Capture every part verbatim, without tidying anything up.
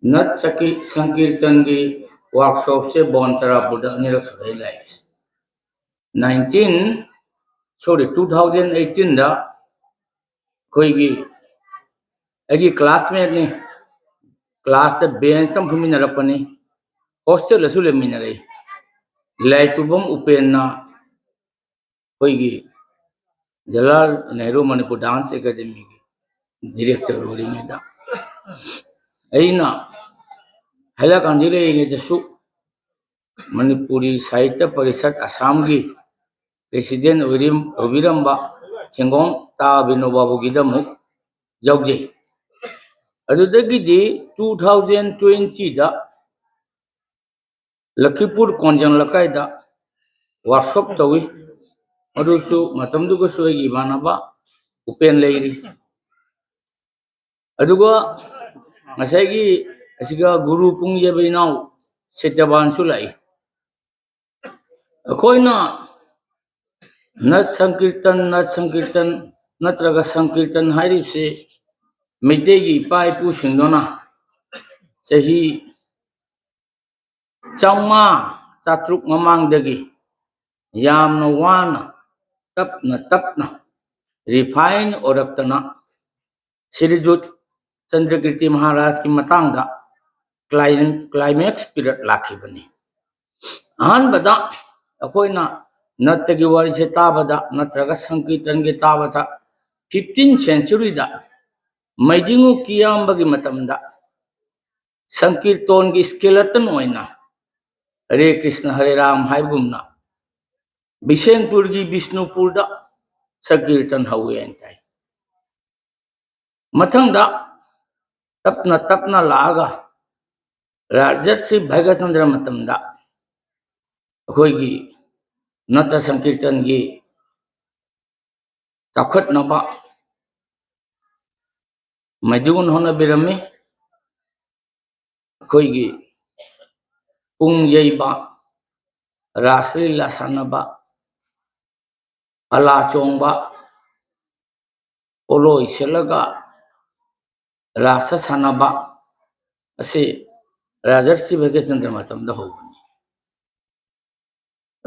ꯅꯠ ꯁꯀꯤ-, ꯁꯪꯀꯤꯔꯇꯟꯒꯤ ꯋꯥꯔꯛꯁꯣꯞꯁꯦ ꯕꯣꯟ ꯇꯔꯥꯄꯨꯔꯗ ꯑꯅꯤꯔꯛ ꯁꯨꯔꯦ ꯂꯥꯛꯏꯁꯦ꯫ ꯅꯥꯏꯟꯇꯤꯟ, ꯁꯣꯔꯤ, two thousand ꯑꯩꯠꯇꯤꯟꯗ ꯑꯩꯈꯣꯏꯒꯤ, ꯑꯩꯒꯤ ꯀ꯭ꯂꯥꯁꯃꯦꯠꯅꯤ, ꯀ꯭ꯂꯥꯁꯇ ꯕꯦꯟꯁꯇ ꯑꯃ ꯐꯝꯃꯤꯟꯅꯔꯛꯄꯅꯤ, ꯍꯣꯁꯇꯦꯜꯗꯁꯨ ꯂꯩꯃꯤꯟꯅꯔꯛꯏ꯫ ꯂꯥꯏꯄꯨꯕꯝ ꯎꯄꯦꯟꯅ ꯑꯩꯈꯣꯏꯒꯤ ꯖꯋꯥꯍꯔꯂꯥꯜ ꯅꯦꯍꯔꯨ ꯃꯅꯤꯄꯨꯔ ꯗꯥꯟꯁ ꯑꯦꯀꯥꯗꯃꯤꯒꯤ ꯗꯤꯔꯦꯛꯇꯔ ꯑꯣꯏꯔꯤꯉꯩꯗ ꯑꯩꯅ ꯍꯥꯏꯂꯥꯀꯥꯟꯗꯤ ꯂꯩꯔꯤꯉꯩꯗꯁꯨ ꯃꯅꯤꯄꯨꯔꯤ ꯁꯥꯍꯤꯇ꯭ꯌ ꯄꯔꯤꯁꯠ ꯑꯁꯥꯝꯒꯤ ꯄ꯭ꯔꯦꯁꯤꯗꯦꯟ ꯑꯣꯏꯔꯤꯝ-, ꯑꯣꯏꯕꯤꯔꯝꯕ ꯊꯦꯡꯒꯣꯡ ꯇꯥ ꯕꯤꯅꯣ ꯕꯥꯕꯨꯒꯤꯗ ꯑꯃꯨꯛ ꯌꯥꯎꯖꯩ꯫ ꯑꯗꯨꯗꯒꯤꯗꯤ ꯇꯨ ꯊꯥꯎꯖꯟ ꯇ꯭ꯋꯦꯟꯇꯤꯗ ꯂꯈꯤꯄꯨꯔ ꯀꯣꯟꯖꯪ ꯂꯩꯀꯥꯏꯗ ꯋꯥꯔꯛꯁꯣꯞ ꯇꯧꯏ꯫ ꯃꯗꯨꯁꯨ ꯃꯇꯝꯗꯨꯒꯁꯨ ꯑꯩꯒꯤ ꯏꯃꯥꯟꯅꯕ ꯎꯄꯦꯟ ꯂꯩꯔꯤ꯫ ꯑꯗꯨꯒ ꯉꯁꯥꯏꯒꯤ ꯑꯁꯤꯒ ꯒꯨꯔꯨ ꯄꯨꯡ ꯌꯩꯕ ꯏꯅꯥꯎ ꯁꯇ꯭ꯌꯕꯥꯟꯁꯨ ꯂꯥꯛꯏ꯫ ꯑꯩꯈꯣꯏꯅ ꯅꯠ ꯁꯪꯀꯤꯔꯇꯟ, ꯅꯠ ꯁꯪꯀꯤꯔꯇꯟ ꯅꯠꯇ꯭ꯔꯒ ꯁꯪꯀꯤꯔꯇꯟ ꯍꯥꯏꯔꯤꯕꯁꯤ ꯃꯩꯇꯩꯒꯤ ꯏꯄꯥ ꯏꯄꯨꯁꯤꯡꯗꯨꯅ ꯆꯍꯤ ꯆꯥꯝꯃꯉꯥ, ꯆꯥꯇ꯭ꯔꯨꯛ ꯃꯃꯥꯡꯗꯒꯤ ꯌꯥꯝꯅ ꯋꯥꯅ, ꯇꯞꯅ ꯇꯞꯅ refine ꯑꯣꯏꯔꯛꯇꯅ ꯁ꯭ꯔꯤꯖꯨꯠ ꯆꯟꯗ꯭ꯔꯀꯤꯔꯇꯤ ꯃꯍꯥꯔꯥꯖꯀꯤ ꯃꯇꯥꯡꯗ ꯀ꯭ꯂꯥꯏ-, climax period ꯂꯥꯛꯈꯤꯕꯅꯤ꯫ ꯑꯍꯥꯟꯕꯗ ꯑꯩꯈꯣꯏꯅ ꯅꯠꯇꯒꯤ ꯋꯥꯔꯤꯁꯦ ꯇꯥꯕꯗ ꯅꯠꯇ꯭ꯔꯒ ꯁꯪꯀꯤꯔꯇꯟꯒꯤ ꯇꯥꯕꯗ fifteenth centuryꯗ ꯃꯩꯗꯤꯡꯉꯨ ꯀꯤꯌꯥꯝꯕꯒꯤ ꯃꯇꯝꯗ ꯁꯪꯀꯤꯔꯇꯣꯟꯒꯤ skeleton ꯑꯣꯏꯅ ꯍꯔꯦ ꯀ꯭ꯔꯤꯁꯅ ꯍꯔꯦ ꯔꯥꯝ ꯍꯥꯏꯕꯒꯨꯝꯅ ꯕꯤꯁꯦꯟꯄꯨꯔꯒꯤ ꯕꯤꯁꯅꯨꯄꯨꯔꯗ ꯁꯪꯀꯤꯔꯇꯟ ꯍꯧꯋꯦ ꯍꯥꯏꯅ ꯇꯥꯏ꯫ ꯃꯊꯪꯗ ꯇꯞꯅ ꯇꯞꯅ ꯂꯥꯛꯑꯒ ꯔꯥꯖꯔꯁꯤ ꯚꯒꯆꯟꯗ꯭ꯔ ꯃꯇꯝꯗ ꯑꯩꯈꯣꯏꯒꯤ ꯅꯠꯇ ꯁꯪꯀꯤꯔꯇꯟꯒꯤ ꯆꯥꯎꯈꯠꯅꯕ ꯃꯩꯗꯨꯒꯨꯟ ꯍꯣꯠꯅꯕꯤꯔꯝꯃꯤ꯫ ꯑꯩꯈꯣꯏꯒꯤ ꯄꯨꯡ ꯌꯩꯕ, ꯔꯥꯁ ꯂꯤꯂꯥ ꯁꯥꯟꯅꯕ, ꯄꯂꯥ ꯆꯣꯡꯕ, ꯄꯣꯂꯣꯏ ꯁꯦꯠꯂꯒ ꯔꯥꯁ ꯁꯥꯟꯅꯕ, ꯑꯁꯤ ꯔꯥꯖꯔꯁꯤ ꯚꯒꯠꯆꯟꯗ꯭ꯔ ꯃꯇꯝꯗ ꯍꯧꯕꯅꯤ꯫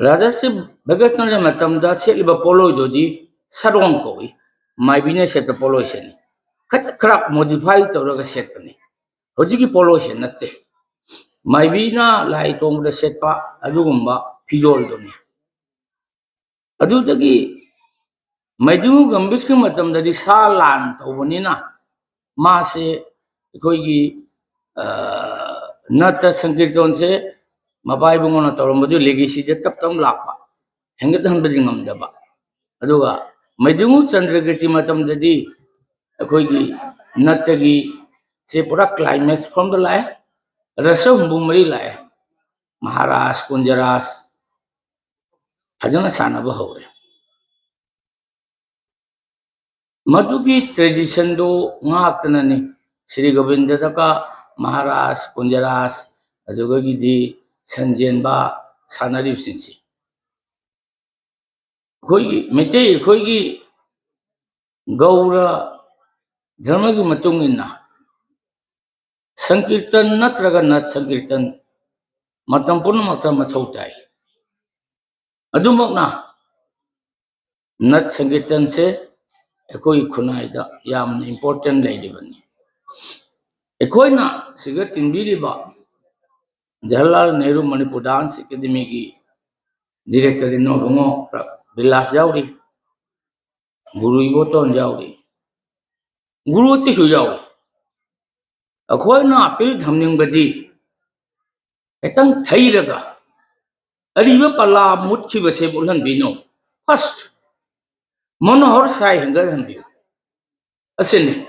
ꯔꯥꯖꯔꯁꯤ ꯚꯒꯠꯆꯟꯗ꯭ꯔ ꯃꯇꯝꯗ ꯁꯦꯠꯂꯤꯕ ꯄꯣꯠꯂꯣꯏꯗꯨꯗꯤ ꯁꯔꯣꯡ ꯀꯧꯏ, ꯃꯥꯏꯕꯤꯅ ꯁꯦꯠꯄ ꯄꯣꯠꯂꯣꯏꯁꯤꯅꯤ꯫ ꯈꯖꯤꯛ ꯈꯔ modify ꯇꯧꯔꯒ ꯁꯦꯠꯄꯅꯤ꯫ ꯍꯧꯖꯤꯛꯀꯤ ꯄꯣꯠꯂꯣꯏꯁꯦ ꯅꯠꯇꯦ, ꯃꯥꯏꯕꯤꯅ ꯂꯥꯏ ꯇꯣꯡꯕꯗ ꯁꯦꯠꯄ ꯑꯗꯨꯒꯨꯝꯕ ꯐꯤꯖꯣꯜꯗꯨꯅꯤ꯫ ꯑꯗꯨꯗꯒꯤ ꯃꯩꯗꯨ ꯒꯝꯚꯤꯔꯁꯤ ꯃꯇꯝꯗꯗꯤ ꯁꯥ ꯂꯥꯟ ꯇꯧꯕꯅꯤꯅ ꯃꯥꯁꯦ ꯑꯩꯈꯣꯏꯒꯤ, ꯑ, ꯅꯠꯇ ꯁꯪꯀꯤꯔꯇꯟꯁꯦ ꯃꯄꯥ ꯏꯕꯨꯡꯉꯣꯅ ꯇꯧꯔꯝꯕꯗꯨ legacyꯗ ꯇꯞ ꯇꯞꯅ ꯂꯥꯛꯄ, ꯍꯦꯟꯒꯠꯍꯟꯕꯗꯤ ꯉꯝꯗꯕ꯫ ꯑꯗꯨꯒ ꯃꯩꯗꯨ ꯆꯟꯗ꯭ꯔꯀꯤꯔꯇꯤ ꯃꯇꯝꯗꯗꯤ ꯑꯩꯈꯣꯏꯒꯤ ꯅꯠꯇꯒꯤ ꯁꯦ ꯄꯨꯔꯥ climax formꯗ ꯂꯥꯛꯑꯦ, ꯔꯁ ꯍꯨꯝꯐꯨ ꯃꯔꯤ ꯂꯥꯛꯑꯦ꯫ ꯃꯍꯥꯔꯥꯖ, ꯀꯨꯟꯖꯔꯥꯖ ꯐꯖꯅ ꯁꯥꯟꯅꯕ ꯍꯧꯔꯦ꯫ ꯃꯗꯨꯒꯤ traditionꯗꯨ ꯉꯥꯛꯇꯅꯅꯤ ꯁ꯭ꯔꯤ ꯒꯣꯕꯤꯟꯗꯗꯀ ꯃꯍꯥꯔꯥꯖ, ꯀꯨꯟꯖꯔꯥꯖ, ꯑꯗꯨꯗꯒꯤꯗꯤ ꯁꯟꯖꯦꯟꯕ ꯁꯥꯟꯅꯔꯤꯕꯁꯤꯡꯁꯤ꯫ ꯑꯩꯈꯣꯏꯒꯤ ꯃꯩꯇꯩ ꯑꯩꯈꯣꯏꯒꯤ ꯒꯧꯔ ꯙꯔꯃꯒꯤ ꯃꯇꯨꯡ ꯏꯟꯅ ꯁꯪꯀꯤꯔꯇꯟ ꯅꯠꯇ꯭ꯔꯒ ꯅꯠ ꯁꯪꯀꯤꯔꯇꯟ ꯃꯇꯝ ꯄꯨꯝꯅꯃꯛꯇ ꯃꯊꯧ ꯇꯥꯏ꯫ ꯑꯗꯨꯃꯛꯅ ꯅꯠ ꯁꯪꯀꯤꯔꯇꯟꯁꯦ ꯑꯩꯈꯣꯏꯒꯤ ꯈꯨꯟꯅꯥꯏꯗ ꯌꯥꯝꯅ important ꯂꯩꯔꯤꯕꯅꯤ꯫ ꯑꯩꯈꯣꯏꯅ ꯁꯤꯒ ꯇꯤꯟꯕꯤꯔꯤꯕ ꯖꯋꯥꯍꯔꯂꯥꯜ ꯅꯦꯍꯔꯨ ꯃꯅꯤꯄꯨꯔ Dance Academyꯒꯤ director ꯏꯅꯥꯎꯕꯨꯡꯉꯣ ꯕꯤꯂꯥꯁ ꯌꯥꯎꯔꯤ, ꯒꯨꯔꯨ ꯏꯕꯣꯇꯣꯟ ꯌꯥꯎꯔꯤ, ꯒꯨꯔꯨ ꯑꯇꯩꯁꯨ ꯌꯥꯎꯔꯤ꯫ ꯑꯩꯈꯣꯏꯅ appeal ꯊꯝꯅꯤꯡꯕꯗꯤ ꯈꯤꯇꯪ ꯊꯩꯔꯒ ꯑꯔꯤꯕ ꯄꯂꯥ ꯃꯨꯠꯈꯤꯕꯁꯦ ꯃꯨꯠꯍꯟꯕꯤꯅꯨ꯫ First, ꯃꯣꯅꯣꯍꯔ ꯁꯥꯏ ꯍꯦꯟꯒꯠꯍꯟꯕꯤꯌꯨ꯫ ꯑꯁꯤꯅꯤ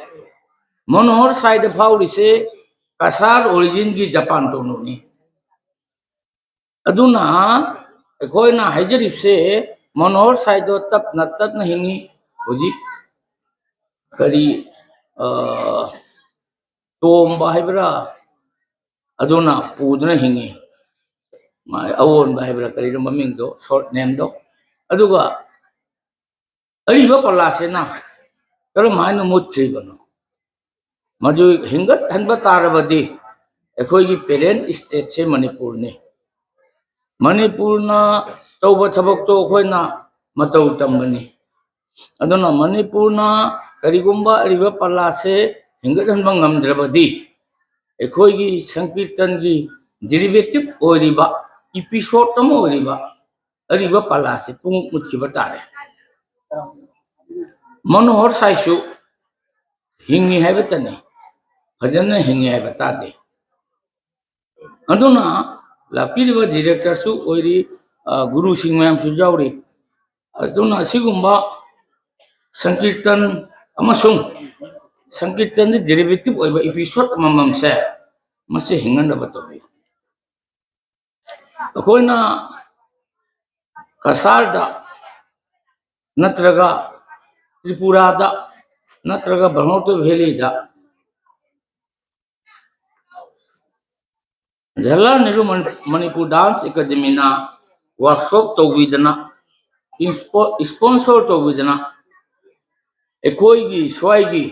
ꯃꯣꯅꯣꯍꯔ ꯁꯥꯏꯗ ꯐꯥꯎꯔꯤꯁꯦ ꯀꯁꯥꯔ originꯒꯤ ꯖꯄꯥꯟ ꯇꯣꯅꯨꯅꯤ꯫ ꯑꯗꯨꯅ ꯑꯩꯈꯣꯏꯅ ꯍꯥꯏꯖꯔꯤꯕꯁꯦ ꯃꯣꯅꯣꯍꯔ ꯁꯥꯏꯗꯣ ꯇꯞꯅ ꯇꯞꯅ ꯍꯤꯡꯉꯤ꯫ ꯍꯧꯖꯤꯛ ꯀꯔꯤ, ꯑ, ꯇꯣꯝꯕ ꯍꯥꯏꯕ꯭ꯔꯥ, ꯑꯗꯨꯅ ꯄꯨꯗꯨꯅ ꯍꯤꯡꯉꯤ꯫ ꯃꯥ ꯑꯑꯣꯟꯕ ꯍꯥꯏꯕ꯭ꯔꯥ ꯀꯔꯤꯅꯣ ꯃꯃꯤꯡꯗꯣ, short nameꯗꯣ꯫ ꯑꯗꯨꯒ ꯑꯔꯤꯕ ꯄꯂꯥꯁꯤꯅ ꯀꯔꯝ ꯍꯥꯏꯅ ꯃꯨꯠꯈ꯭ꯔꯤꯕꯅꯣ? ꯃꯗꯨ ꯍꯤꯡꯒꯠꯍꯟꯕ ꯇꯥꯔꯕꯗꯤ ꯑꯩꯈꯣꯏꯒꯤ parent stateꯁꯦ ꯃꯅꯤꯄꯨꯔꯅꯤ꯫ ꯃꯅꯤꯄꯨꯔꯅ ꯇꯧꯕ ꯊꯕꯛꯇꯣ ꯑꯩꯈꯣꯏꯅ ꯃꯇꯧ ꯇꯝꯕꯅꯤ꯫ ꯑꯗꯨꯅ ꯃꯅꯤꯄꯨꯔꯅ ꯀꯔꯤꯒꯨꯝꯕ ꯑꯔꯤꯕ ꯄꯂꯥꯁꯦ ꯍꯤꯡꯒꯠꯍꯟꯕ ꯉꯝꯗ꯭ꯔꯕꯗꯤ, ꯑꯩꯈꯣꯏꯒꯤ ꯁꯪꯀꯤꯔꯇꯟꯒꯤ derivative ꯑꯣꯏꯔꯤꯕ, episode ꯑꯃ ꯑꯣꯏꯔꯤꯕ ꯑꯔꯤꯕ ꯄꯂꯥꯁꯦ ꯄꯨꯡꯃꯨꯠ ꯃꯨꯠꯈꯤꯕ ꯇꯥꯔꯦ꯫ ꯃꯅꯣꯍꯔ ꯁꯥꯏꯁꯨ ꯍꯤꯡꯉꯤ ꯍꯥꯏꯕꯇꯅꯤ, ꯐꯖꯅ ꯍꯤꯡꯉꯤ ꯍꯥꯏꯕ ꯇꯥꯗꯦ꯫ ꯑꯗꯨꯅ ꯂꯥꯛꯄꯤꯔꯤꯕ directorꯁꯨ ꯑꯣꯏꯔꯤ, ꯑ, ꯒꯨꯔꯨꯁꯤꯡ ꯃꯌꯥꯝꯁꯨ ꯌꯥꯎꯔꯤ꯫ ꯑꯗꯨꯅ ꯑꯁꯤꯒꯨꯝꯕ ꯁꯪꯀꯤꯔꯇꯟ ꯑꯃꯁꯨꯡ ꯁꯪꯀꯤꯔꯇꯟꯗ derivative ꯑꯣꯏꯕ episode ꯑꯃꯃꯝꯁꯦ, ꯃꯁꯤ ꯍꯤꯡꯍꯟꯅꯕ ꯇꯧꯕꯤꯌꯨ꯫ ꯑꯩꯈꯣꯏꯅ ꯀꯁꯥꯔꯗ ꯅꯠꯇ꯭ꯔꯒ ꯇ꯭ꯔꯤꯄꯨꯔꯥꯗ ꯅꯠꯇ꯭ꯔꯒ ꯕ꯭ꯔꯍꯃꯄꯨꯇ꯭ꯔ valleyꯗ ꯖꯋꯥꯍꯔꯂꯥꯜ ꯅꯦꯍꯔꯨ ꯃꯅꯤ-, ꯃꯅꯤꯄꯨꯔ dance academyꯅ workshop ꯇꯧꯕꯤꯗꯅ, inspo-, sponsor ꯇꯧꯕꯤꯗꯅ, ꯑꯩꯈꯣꯏꯒꯤ ꯁ꯭ꯋꯥꯏꯒꯤ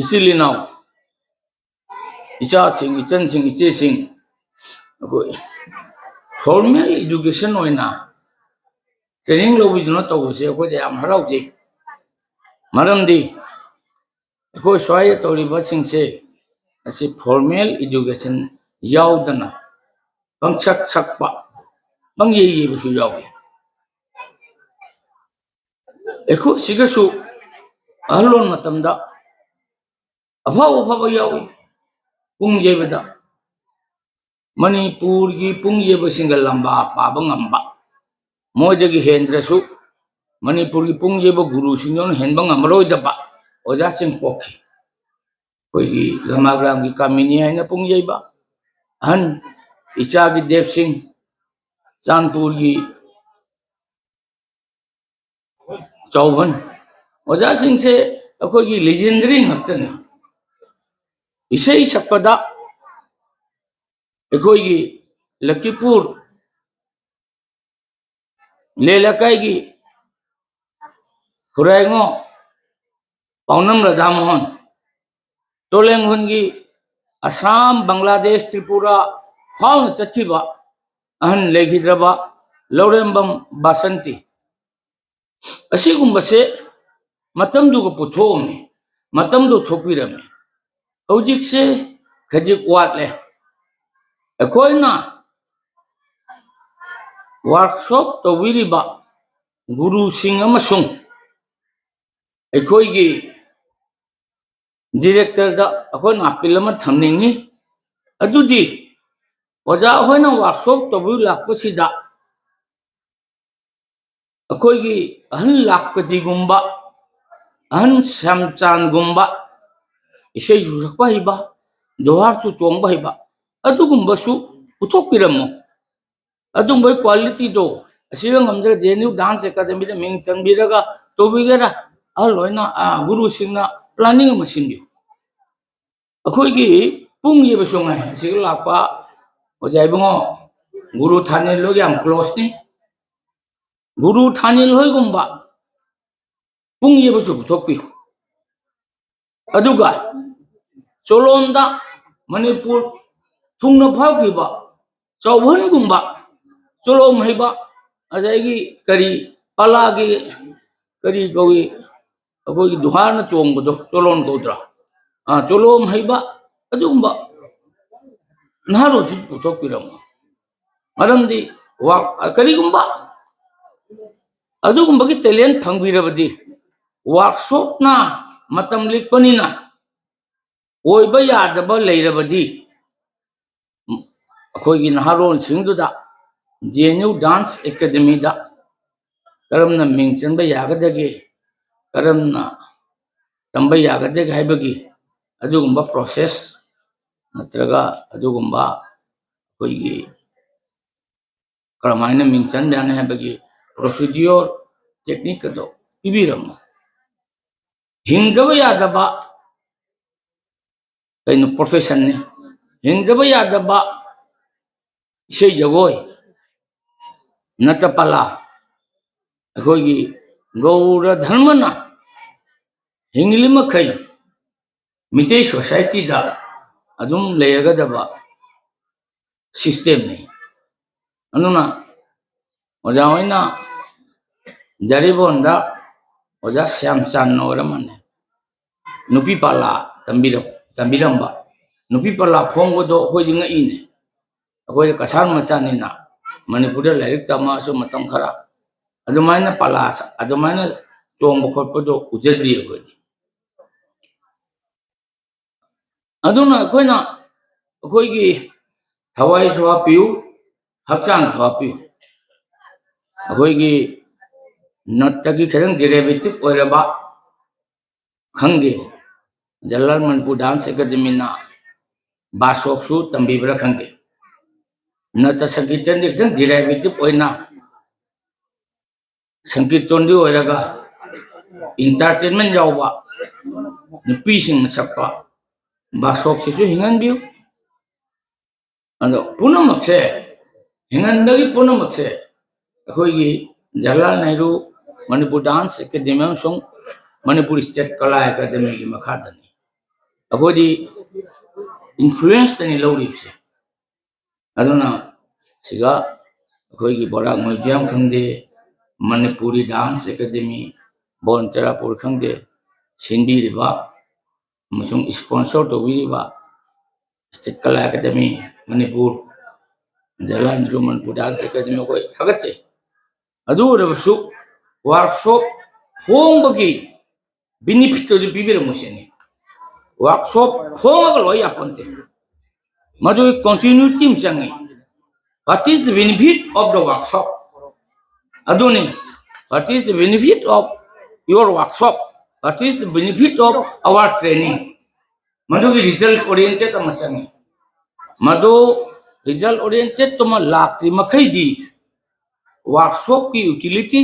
ꯏꯆꯤꯜ ꯏꯅꯥꯎ, ꯏꯆꯥꯁꯤꯡ, ꯏꯆꯟꯁꯤꯡ, ꯏꯆꯦꯁꯤꯡ, ꯑꯩꯈꯣꯏ formal education ꯑꯣꯏꯅ training ꯂꯧꯕꯤꯗꯨꯅ ꯇꯧꯕꯁꯦ ꯑꯩꯈꯣꯏꯗ ꯌꯥꯝ ꯍꯔꯥꯎꯖꯩ꯫ ꯃꯔꯝꯗꯤ ꯑꯩꯈꯣꯏ ꯁ꯭ꯋꯥꯏꯗ ꯇꯧꯔꯤꯕꯁꯤꯡꯁꯦ ꯑꯁꯤ formal education ꯌꯥꯎꯗꯅ ꯄꯪꯁꯛ ꯁꯛꯄ, ꯄꯪꯌꯩ ꯌꯩꯕꯁꯨ ꯌꯥꯎꯏ꯫ ꯑꯩꯈꯣꯏ ꯁꯤꯒꯁꯨ ꯑꯍꯜꯂꯣꯟ ꯃꯇꯝꯗ ꯑꯐꯥꯎ ꯑꯐꯥꯎꯕ ꯌꯥꯎꯏ ꯄꯨꯡ ꯌꯩꯕꯗ꯫ ꯃꯅꯤꯄꯨꯔꯒꯤ ꯄꯨꯡ ꯌꯩꯕꯁꯤꯡꯒ ꯂꯝꯕꯥ ꯄꯥꯕ ꯉꯝꯕ, ꯃꯣꯏꯗꯒꯤ ꯍꯦꯟꯗ꯭ꯔꯁꯨ ꯃꯅꯤꯄꯨꯔꯒꯤ ꯄꯨꯡ ꯌꯩꯕ ꯒꯨꯔꯨꯁꯤꯡꯗꯨꯅ ꯍꯦꯟꯕ ꯉꯝꯃꯔꯣꯏꯗꯕ ꯑꯣꯖꯥꯁꯤꯡ ꯄꯣꯛꯈꯤ꯫ ꯑꯩꯈꯣꯏꯒꯤ ꯂꯃꯥꯒ꯭ꯔꯥꯝꯒꯤ ꯀꯥꯃꯤꯅꯤ ꯍꯥꯏꯅ ꯄꯨꯡ ꯌꯩꯕ ꯑꯍꯟ, ꯏꯆꯥꯒꯤ ꯗꯦꯕ ꯁꯤꯡ, ꯆꯥꯟꯄꯨꯔꯒꯤ ꯆꯥꯎꯍꯟ, ꯑꯣꯖꯥꯁꯤꯡꯁꯦ ꯑꯩꯈꯣꯏꯒꯤ legendary ꯉꯥꯛꯇꯅꯤ꯫ ꯏꯁꯩ ꯁꯛꯄꯗ ꯑꯩꯈꯣꯏꯒꯤ ꯂꯈꯤꯄꯨꯔ ꯂꯦ ꯂꯩꯀꯥꯏꯒꯤ ꯈꯨꯔꯥꯏꯉꯣ ꯄꯥꯎꯅꯝ ꯔꯥꯙꯥ ꯃꯣꯍꯟ, ꯇꯣꯂꯦꯡ ꯍꯨꯟꯒꯤ ꯑꯁꯥꯝ, ꯕꯪꯒ꯭ꯂꯥꯗꯦꯁ, ꯇ꯭ꯔꯤꯄꯨꯔꯥ ꯐꯥꯎꯅ ꯆꯠꯈꯤꯕ ꯑꯍꯟ ꯂꯩꯈꯤꯗ꯭ꯔꯕ ꯂꯧꯔꯦꯝꯕꯝ ꯕꯥꯁꯟꯇꯤ꯫ ꯑꯁꯤꯒꯨꯝꯕꯁꯦ ꯃꯇꯝꯗꯨꯒ ꯄꯨꯊꯣꯛꯑꯝꯃꯤ, ꯃꯇꯝꯗꯨ ꯊꯣꯛꯄꯤꯔꯝꯃꯤ꯫ ꯍꯧꯖꯤꯛꯁꯦ ꯈꯖꯤꯛ ꯋꯥꯠꯂꯦ꯫ ꯑꯩꯈꯣꯏꯅ ꯋꯥꯔꯛꯁꯣꯞ ꯇꯧꯕꯤꯔꯤꯕ ꯒꯨꯔꯨꯁꯤꯡ ꯑꯃꯁꯨꯡ ꯑꯩꯈꯣꯏꯒꯤ ꯗꯤꯔꯦꯛꯇꯔꯗ ꯑꯩꯈꯣꯏꯅ ꯑꯄꯤꯜ ꯑꯃ ꯊꯝꯅꯤꯡꯉꯤ꯫ ꯑꯗꯨꯗꯤ ꯑꯣꯖꯥ ꯍꯣꯏꯅ ꯋꯥꯔꯛꯁꯣꯞ ꯇꯧꯕꯤꯌꯨ ꯂꯥꯛꯄꯁꯤꯗ ꯑꯩꯈꯣꯏꯒꯤ ꯑꯍꯟ ꯂꯥꯛꯄꯗꯤꯒꯨꯝꯕ, ꯑꯍꯟ ꯁ꯭ꯌꯥꯝꯆꯥꯟꯒꯨꯝꯕ, ꯏꯁꯩꯁꯨ ꯁꯛꯄ ꯍꯩꯕ, ꯖꯣꯍꯥꯔꯁꯨ ꯆꯣꯡꯕ ꯍꯩꯕ, ꯑꯗꯨꯒꯨꯝꯕꯁꯨ ꯄꯨꯊꯣꯛꯄꯤꯔꯝꯃꯨ꯫ ꯑꯗꯨꯝꯕꯒꯤ ꯀ꯭ꯋꯥꯂꯤꯇꯤꯗꯣ ꯑꯁꯤꯒ ꯉꯝꯗ꯭ꯔ ꯖꯦ ꯑꯦꯟ ꯌꯨ ꯗꯥꯟꯁ ꯑꯦꯀꯥꯗꯃꯤꯗ ꯃꯤꯡ ꯆꯟꯕꯤꯔꯒ ꯇꯧꯕꯤꯒꯦꯔꯥ? ꯑꯍꯜ ꯍꯣꯏꯅ, ꯑ, ꯒꯨꯔꯨꯁꯤꯡꯅ ꯄ꯭ꯂꯥꯅꯤꯡ ꯑꯃ ꯁꯤꯟꯕꯤꯌꯨ꯫ ꯑꯩꯈꯣꯏꯒꯤ ꯄꯨꯡ ꯌꯩꯕꯁꯨ ꯉꯥꯏ, ꯑꯁꯤꯒ ꯂꯥꯛꯄ ꯑꯣꯖꯥ ꯏꯕꯨꯡꯉꯣ ꯒꯨꯔꯨ ꯊꯥꯅꯤꯜ ꯍꯣꯏꯒ ꯌꯥꯝ ꯀ꯭ꯂꯣꯁꯅꯤ꯫ ꯒꯨꯔꯨ ꯊꯥꯅꯤꯜ ꯍꯣꯏꯒꯨꯝꯕ ꯄꯨꯡ ꯌꯩꯕꯁꯨ ꯄꯨꯊꯣꯛꯄꯤꯌꯨ꯫ ꯑꯗꯨꯒ ꯆꯣꯂꯣꯝꯗ ꯃꯅꯤꯄꯨꯔ ꯊꯨꯡꯅ ꯐꯥꯎꯈꯤꯕ ꯆꯥꯎꯍꯟꯒꯨꯝꯕ, ꯆꯣꯂꯣꯝ ꯍꯩꯕ, ꯑꯗꯒꯤ ꯀꯔꯤ, ꯄꯂꯥꯒꯤ ꯀꯔꯤ ꯀꯧꯏ, ꯑꯩꯈꯣꯏꯒꯤ ꯗꯨꯍꯥꯔꯅ ꯆꯣꯡꯕꯗꯣ ꯆꯣꯂꯣꯝ ꯀꯧꯗ꯭ꯔꯥ? ꯑꯥ, ꯆꯣꯂꯣꯝ ꯍꯩꯕ ꯑꯗꯨꯒꯨꯝꯕ ꯅꯍꯥꯔꯣꯜꯁꯤ ꯄꯨꯊꯣꯛꯄꯤꯔꯝꯃꯣ꯫ ꯃꯔꯝꯗꯤ ꯋꯥ-, ꯀꯔꯤꯒꯨꯝꯕ ꯑꯗꯨꯒꯨꯝꯕꯒꯤ ꯇꯦꯂꯦꯟ ꯐꯪꯕꯤꯔꯕꯗꯤ, ꯋꯥꯔꯛꯁꯣꯞꯅ ꯃꯇꯝ ꯂꯤꯛꯄꯅꯤꯅ ꯑꯣꯏꯕ ꯌꯥꯗꯕ ꯂꯩꯔꯕꯗꯤ, ꯑꯩꯈꯣꯏꯒꯤ ꯅꯍꯥꯔꯣꯜꯁꯤꯡꯗꯨꯗ ꯖꯦ ꯑꯦꯟ ꯌꯨ ꯗꯥꯟꯁ ꯑꯦꯀꯥꯗꯃꯤꯗ ꯀꯔꯝꯅ ꯃꯤꯡ ꯆꯟꯕ ꯌꯥꯒꯗꯒꯦ, ꯀꯔꯝꯅ ꯇꯝꯕ ꯌꯥꯒꯗꯒꯦ ꯍꯥꯏꯕꯒꯤ ꯑꯗꯨꯒꯨꯝꯕ ꯄ꯭ꯔꯣꯁꯦꯁ ꯅꯠꯇ꯭ꯔꯒ ꯑꯗꯨꯒꯨꯝꯕ ꯑꯩꯈꯣꯏꯒꯤ ꯀꯔꯝꯍꯥꯏꯅ ꯃꯤꯡ ꯆꯟꯕ ꯌꯥꯅꯤ ꯍꯥꯏꯕꯒꯤ ꯄ꯭ꯔꯣꯁꯤꯗꯤꯌꯣꯔ, ꯇꯦꯛꯅꯤꯛ ꯑꯗꯣ ꯄꯤꯕꯤꯔꯝꯃꯣ꯫ ꯍꯤꯡꯗꯕ ꯌꯥꯗꯕ ꯀꯩꯅꯣ ꯄ꯭ꯔꯣꯐꯦꯁꯟꯅꯤ꯫ ꯍꯤꯡꯗꯕ ꯌꯥꯗꯕ ꯏꯁꯩ ꯖꯒꯣꯏ, ꯅꯠꯇ ꯄꯂꯥ, ꯑꯩꯈꯣꯏꯒꯤ ꯒꯧꯔ ꯙꯔꯃꯅ ꯍꯤꯡꯂꯤ ꯃꯈꯩ ꯃꯤꯇꯩ ꯁꯣꯁꯥꯏꯇꯤꯗ ꯑꯗꯨꯝ ꯂꯩꯔꯒꯗꯕ ꯁꯤꯁꯇꯦꯝꯅꯤ꯫ ꯑꯗꯨꯅ ꯑꯣꯖꯥ ꯍꯣꯏꯅ ꯖꯔꯤꯕꯣꯟꯗ ꯑꯣꯖꯥ ꯁ꯭ꯌꯥꯝꯆꯥꯟꯅ ꯑꯣꯏꯔꯝꯃꯅꯤ ꯅꯨꯄꯤ ꯄꯥꯂꯥ ꯇꯝꯕꯤꯔꯝ-, ꯇꯝꯕꯤꯔꯝꯕ꯫ ꯅꯨꯄꯤ ꯄꯥꯂꯥ ꯐꯣꯡꯕꯗꯣ ꯑꯩꯈꯣꯏꯗꯤ ꯉꯛꯏꯅꯦ꯫ ꯑꯩꯈꯣꯏ ꯀꯁꯥꯔ ꯃꯆꯥꯅꯤꯅ ꯃꯅꯤꯄꯨꯔꯗ ꯂꯥꯏꯔꯤꯛ ꯇꯝꯃꯛꯑꯁꯨ ꯃꯇꯝ ꯈꯔ ꯑꯗꯨꯃꯥꯏꯅ ꯄꯥꯂꯥ ꯁ-, ꯑꯗꯨꯃꯥꯏꯅ ꯆꯣꯡꯕ ꯈꯣꯠꯄꯗꯣ ꯎꯖꯗ꯭ꯔꯤ ꯑꯩꯈꯣꯏꯗꯤ꯫ ꯑꯗꯨꯅ ꯑꯩꯈꯣꯏꯅ ꯑꯩꯈꯣꯏꯒꯤ ꯊꯋꯥꯏꯁꯨ ꯍꯥꯞꯄꯤꯌꯨ, ꯍꯛꯆꯥꯡꯁꯨ ꯍꯥꯞꯄꯤꯌꯨ꯫ ꯑꯩꯈꯣꯏꯒꯤ ꯅꯠꯇꯒꯤ ꯈꯤꯇꯪ ꯗꯦꯔꯤꯚꯦꯇꯤꯚ ꯑꯣꯏꯔꯕ ꯈꯪꯗꯦ, ꯖꯋꯥꯍꯔꯂꯥꯜ ꯃꯅꯤꯄꯨꯔ ꯗꯥꯟꯁ ꯑꯦꯀꯥꯗꯃꯤꯅ ꯕꯥꯁꯣꯛꯁꯨ ꯇꯝꯕꯤꯕ꯭ꯔꯥ ꯈꯪꯗꯦ, ꯅꯠꯇ ꯁꯪꯀꯤꯔꯇꯟꯗꯤ ꯈꯤꯇꯪ ꯗꯦꯔꯤꯚꯦꯇꯤꯚ ꯑꯣꯏꯅ ꯁꯪꯀꯤꯔꯇꯟꯗꯤ ꯑꯣꯏꯔꯒ ꯏꯟꯇꯔꯇꯦꯟꯃꯦꯟ ꯌꯥꯎꯕ, ꯅꯨꯄꯤꯁꯤꯡꯅ ꯁꯛꯄ ꯕꯥꯁꯣꯛꯁꯤꯁꯨ ꯍꯤꯡꯍꯟꯕꯤꯌꯨ꯫ ꯑꯗꯣ ꯄꯨꯝꯅꯃꯛꯁꯦ, ꯍꯤꯡꯍꯟꯕꯒꯤ ꯄꯨꯝꯅꯃꯛꯁꯦ ꯑꯩꯈꯣꯏꯒꯤ ꯖꯋꯥꯍꯔꯂꯥꯜ ꯅꯦꯍꯔꯨ ꯃꯅꯤꯄꯨꯔ ꯗꯥꯟꯁ ꯑꯦꯀꯥꯗꯦꯃꯤ ꯑꯃꯁꯨꯡ ꯃꯅꯤꯄꯨꯔ ꯁ꯭ꯇꯦꯠ ꯀꯂꯥ ꯑꯦꯀꯥꯗꯦꯃꯤꯒꯤ ꯃꯈꯥꯗꯅꯤ꯫ ꯑꯩꯈꯣꯏꯗꯤ ꯏꯟꯐ꯭ꯂꯨꯌꯦꯟꯁꯇꯅꯤ ꯂꯧꯔꯤꯕꯁꯦ꯫ ꯑꯗꯨꯅ ꯁꯤꯒ ꯑꯩꯈꯣꯏꯒꯤ ꯕꯣꯔꯥꯛ ꯃ꯭ꯌꯨꯖꯤꯌꯝ ꯈꯪꯗꯦ, ꯃꯅꯤꯄꯨꯔꯤ ꯗꯥꯟꯁ ꯑꯦꯀꯥꯗꯦꯃꯤ, ꯕꯣꯟ ꯆꯔꯥꯄꯨꯔ ꯈꯪꯗꯦ, ꯁꯤꯟꯕꯤꯔꯤꯕ ꯑꯃꯁꯨꯡ ꯁ꯭ꯄꯣꯟꯁꯔ ꯇꯧꯕꯤꯔꯤꯕ ꯁ꯭ꯇꯦꯠ ꯀꯂꯥ academy Manipur, Jawaharlal Nehru Manipur dance academy ꯑꯩꯈꯣꯏ ꯊꯥꯒꯠꯆꯩ꯫ ꯑꯗꯨ ꯑꯣꯏꯔꯕꯁꯨ ꯋꯥꯔꯛꯁꯣꯞ ꯐꯣꯡꯕꯒꯤ ꯕꯤꯅꯤꯐꯤꯠꯇꯨꯗꯤ ꯄꯤꯕꯤꯔꯝꯃꯨ ꯁꯤꯅꯤ꯫ ꯋꯥꯔꯛꯁꯣꯞ ꯐꯣꯡꯉꯒ ꯂꯣꯏ ꯌꯥꯄꯣꯟꯇꯦ, ꯃꯗꯨꯒꯤ ꯀꯣꯟꯇꯤꯅ꯭ꯌꯨꯇꯤ ꯑꯃ ꯆꯪꯉꯤ꯫ What is the benefit of the workshop? ꯑꯗꯨꯅꯤ, what is the benefit of your workshop? What is the benefit of our training? ꯃꯗꯨꯒꯤ ꯔꯤꯖꯜ ꯑꯣꯔꯤꯌꯦꯟꯇꯦꯠ ꯑꯃ ꯆꯪꯉꯤ꯫ ꯃꯗꯨ ꯔꯤꯖꯜ ꯑꯣꯔꯤꯌꯦꯟꯇꯦꯠꯇꯨꯃ ꯂꯥꯛꯇ꯭ꯔꯤ ꯃꯈꯩꯗꯤ ꯋꯥꯔꯛꯁꯣꯞꯀꯤ ꯌꯨꯇꯤꯂꯤꯇꯤ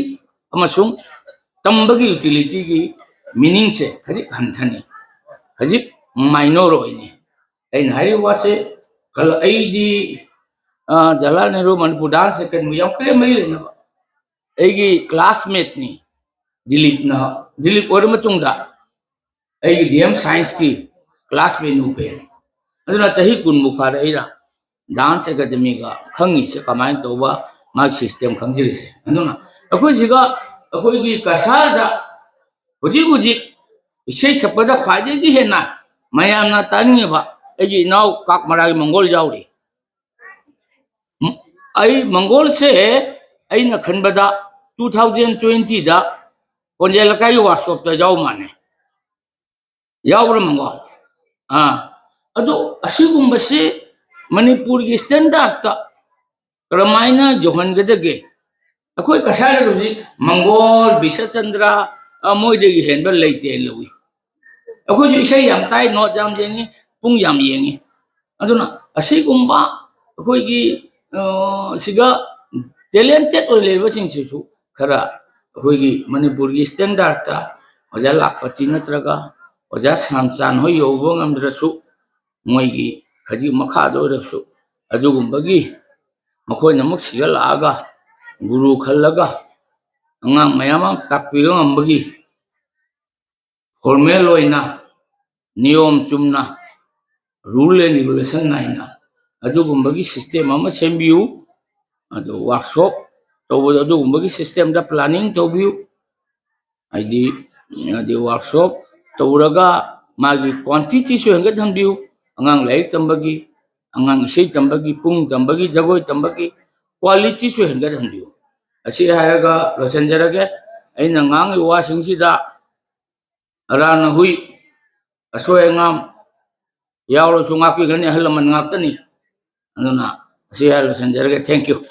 ꯑꯃꯁꯨꯡ ꯇꯝꯕꯒꯤ ꯌꯨꯇꯤꯂꯤꯇꯤꯒꯤ ꯃꯤꯅꯤꯡꯁꯦ ꯈꯖꯤꯛ ꯍꯟꯊꯅꯤ, ꯈꯖꯤꯛ ꯃꯥꯏꯅꯣꯔ ꯑꯣꯏꯅꯤ꯫ ꯑꯩꯅ ꯍꯥꯏꯔꯤꯕ ꯋꯥꯁꯦ ꯀꯜ-, ꯑꯩꯗꯤ, ꯑ, ꯖꯋꯥꯍꯔꯂꯥꯜ ꯅꯦꯍꯔꯨ ꯃꯅꯤꯄꯨꯔ ꯗꯥꯟꯁ ꯑꯦꯀꯥꯗꯦꯃꯤ ꯌꯥꯝ ꯀꯨꯏꯔꯦ ꯃꯔꯤ ꯂꯩꯅꯕ꯫ ꯑꯩꯒꯤ ꯀ꯭ꯂꯥꯁꯃꯦꯠꯅꯤ ꯗꯤꯂꯤꯞꯅ꯫ ꯗꯤꯂꯤꯞ ꯑꯣꯏꯔ ꯃꯇꯨꯡꯗ ꯑꯩꯒꯤ ꯗꯤ ꯑꯦꯝ ꯁꯥꯏꯟꯁꯀꯤ ꯀ꯭ꯂꯥꯁ ꯃꯦꯅꯨ ꯄꯦꯟ꯫ ꯑꯗꯨꯅ ꯆꯍꯤ ꯀꯨꯟꯃꯨꯛ ꯐꯥꯔꯦ ꯑꯩꯅ ꯗꯥꯟꯁ ꯑꯦꯀꯥꯗꯃꯤꯒ ꯈꯪꯉꯤꯁꯦ, ꯀꯃꯥꯏꯅ ꯇꯧꯕ ꯃꯥꯒꯤ ꯁꯤꯁꯇꯦꯝ ꯈꯪꯖꯔꯤꯁꯦ꯫ ꯑꯗꯨꯅ ꯑꯩꯈꯣꯏꯁꯤꯒ ꯑꯩꯈꯣꯏꯒꯤ ꯀꯁꯥꯔꯗ ꯍꯧꯖꯤꯛ ꯍꯧꯖꯤꯛ ꯏꯁꯩ ꯁꯛꯄꯗ ꯈ꯭ꯋꯥꯏꯗꯒꯤ ꯍꯦꯟꯅ ꯃꯌꯥꯝꯅ ꯇꯥꯅꯤꯡꯉꯤꯕ ꯑꯩꯒꯤ ꯏꯅꯥꯎ ꯀꯥꯛꯃꯔꯥꯒꯤ ꯃꯪꯒꯣꯜ ꯌꯥꯎꯔꯤ꯫ ꯎꯝ, ꯑꯩ ꯃꯪꯒꯣꯜꯁꯦ ꯑꯩꯅ ꯈꯟꯕꯗ two thousand twenty ꯗ ꯀꯣꯟꯖꯦꯜ ꯂꯩꯀꯥꯏꯒꯤ ꯋꯥꯔꯛꯁꯣꯞꯇ ꯌꯥꯎ ꯃꯥꯟꯅꯦ꯫ ꯌꯥꯎꯕ꯭ꯔꯥ ꯃꯪꯒꯣꯜ? ꯑꯥ, ꯑꯗꯣ ꯑꯁꯤꯒꯨꯝꯕꯁꯤ ꯃꯅꯤꯄꯨꯔꯒꯤ ꯁ꯭ꯇꯦꯟꯗꯔꯠꯇ ꯀꯔꯝꯍꯥꯏꯅ ꯌꯧꯍꯟꯒꯗꯒꯦ? ꯑꯩꯈꯣꯏ ꯀꯁꯥꯔꯗ ꯍꯧꯖꯤꯛ ꯃꯪꯒꯣꯜ, ꯕꯤꯁꯆꯟꯗ꯭ꯔ, ꯑ, ꯃꯣꯏꯗꯒꯤ ꯍꯦꯟꯕ ꯂꯩꯇꯦ ꯂꯧꯏ꯫ ꯑꯩꯈꯣꯏꯁꯨ ꯏꯁꯩ ꯌꯥꯝ ꯇꯥꯏ, ꯅꯣꯠ ꯌꯥꯝ ꯌꯦꯡꯉꯤ, ꯄꯨꯡ ꯌꯥꯝ ꯌꯦꯡꯉꯤ꯫ ꯑꯗꯨꯅ ꯑꯁꯤꯒꯨꯝꯕ ꯑꯩꯈꯣꯏꯒꯤ, ꯑ, ꯁꯤꯒ ꯇꯦꯂꯦꯟꯇꯦꯠ ꯑꯣꯏꯅ ꯂꯩꯕꯁꯤꯡꯁꯤꯁꯨ ꯈꯔ ꯑꯩꯈꯣꯏꯒꯤ ꯃꯅꯤꯄꯨꯔꯒꯤ ꯁ꯭ꯇꯦꯟꯗꯔꯠꯇ ꯑꯣꯖꯥ ꯂꯥꯛꯄꯇꯤ ꯅꯠꯇ꯭ꯔꯒ ꯑꯣꯖꯥ ꯁꯥꯝꯆꯥꯟ ꯍꯣꯏ ꯌꯧꯕ ꯉꯝꯗ꯭ꯔꯁꯨ, ꯃꯣꯏꯒꯤ ꯈꯖꯤꯛ ꯃꯈꯥꯗ ꯑꯣꯏꯔꯁꯨ ꯑꯗꯨꯒꯨꯝꯕꯒꯤ ꯃꯈꯣꯏꯅ ꯑꯃꯨꯛ ꯁꯤꯒꯠꯂꯛꯑꯒ ꯒꯨꯔꯨ ꯈꯜꯂꯒ ꯑꯉꯥꯡ ꯃꯌꯥꯝ ꯑꯃ ꯇꯥꯛꯄꯤꯕ ꯉꯝꯕꯒꯤ ꯐꯣꯔꯃꯦꯜ ꯑꯣꯏꯅ, ꯅꯤꯌꯣꯝ ꯆꯨꯝꯅ, ꯔꯨꯜ ꯑꯦꯟ ꯔꯤꯒꯨꯂꯦꯁꯟ ꯅꯥꯏꯅ ꯑꯗꯨꯒꯨꯝꯕꯒꯤ ꯁꯤꯁꯇꯦꯝ ꯑꯃ ꯁꯦꯝꯕꯤꯌꯨ꯫ ꯑꯗꯨ ꯋꯥꯔꯛꯁꯣꯞ ꯇꯧꯕꯗ ꯑꯗꯨꯒꯨꯝꯕꯒꯤ ꯁꯤꯁꯇꯦꯝꯗ ꯄ꯭ꯂꯥꯅꯤꯡ ꯇꯧꯕꯤꯌꯨ꯫ ꯍꯥꯏꯗꯤ, ꯍꯥꯏꯗꯤ ꯋꯥꯔꯛꯁꯣꯞ ꯇꯧꯔꯒ ꯃꯥꯒꯤ ꯀ꯭ꯋꯥꯟꯇꯤꯇꯤꯁꯨ ꯍꯦꯟꯒꯠꯍꯟꯕꯤꯌꯨ꯫ ꯑꯉꯥꯡ ꯂꯥꯏꯔꯤꯛ ꯇꯝꯕꯒꯤ, ꯑꯉꯥꯡ ꯏꯁꯩ ꯇꯝꯕꯒꯤ, ꯄꯨꯡ ꯇꯝꯕꯒꯤ, ꯖꯒꯣꯏ ꯇꯝꯕꯒꯤ ꯀ꯭ꯋꯥꯂꯤꯇꯤꯁꯨ ꯍꯦꯟꯒꯠꯍꯟꯕꯤꯌꯨ꯫ ꯑꯁꯤ ꯍꯥꯏꯔꯒ ꯂꯣꯏꯁꯤꯟꯖꯔꯒꯦ꯫ ꯑꯩꯅ ꯉꯥꯡꯉꯤꯕ ꯋꯥꯁꯤꯡꯁꯤꯗ ꯑꯔꯥꯟ ꯑꯍꯨꯏ, ꯑꯁꯣꯏ ꯑꯉꯥꯝ ꯌꯥꯎꯔꯁꯨ ꯉꯥꯛꯄꯤꯒꯅꯤ, ꯑꯍꯜ ꯂꯃꯟ ꯉꯥꯛꯇꯅꯤ꯫ ꯑꯗꯨꯅ ꯑꯁꯤ ꯍꯥꯏꯔ ꯂꯣꯏꯁꯤꯟꯖꯔꯒꯦ꯫ Thank you꯫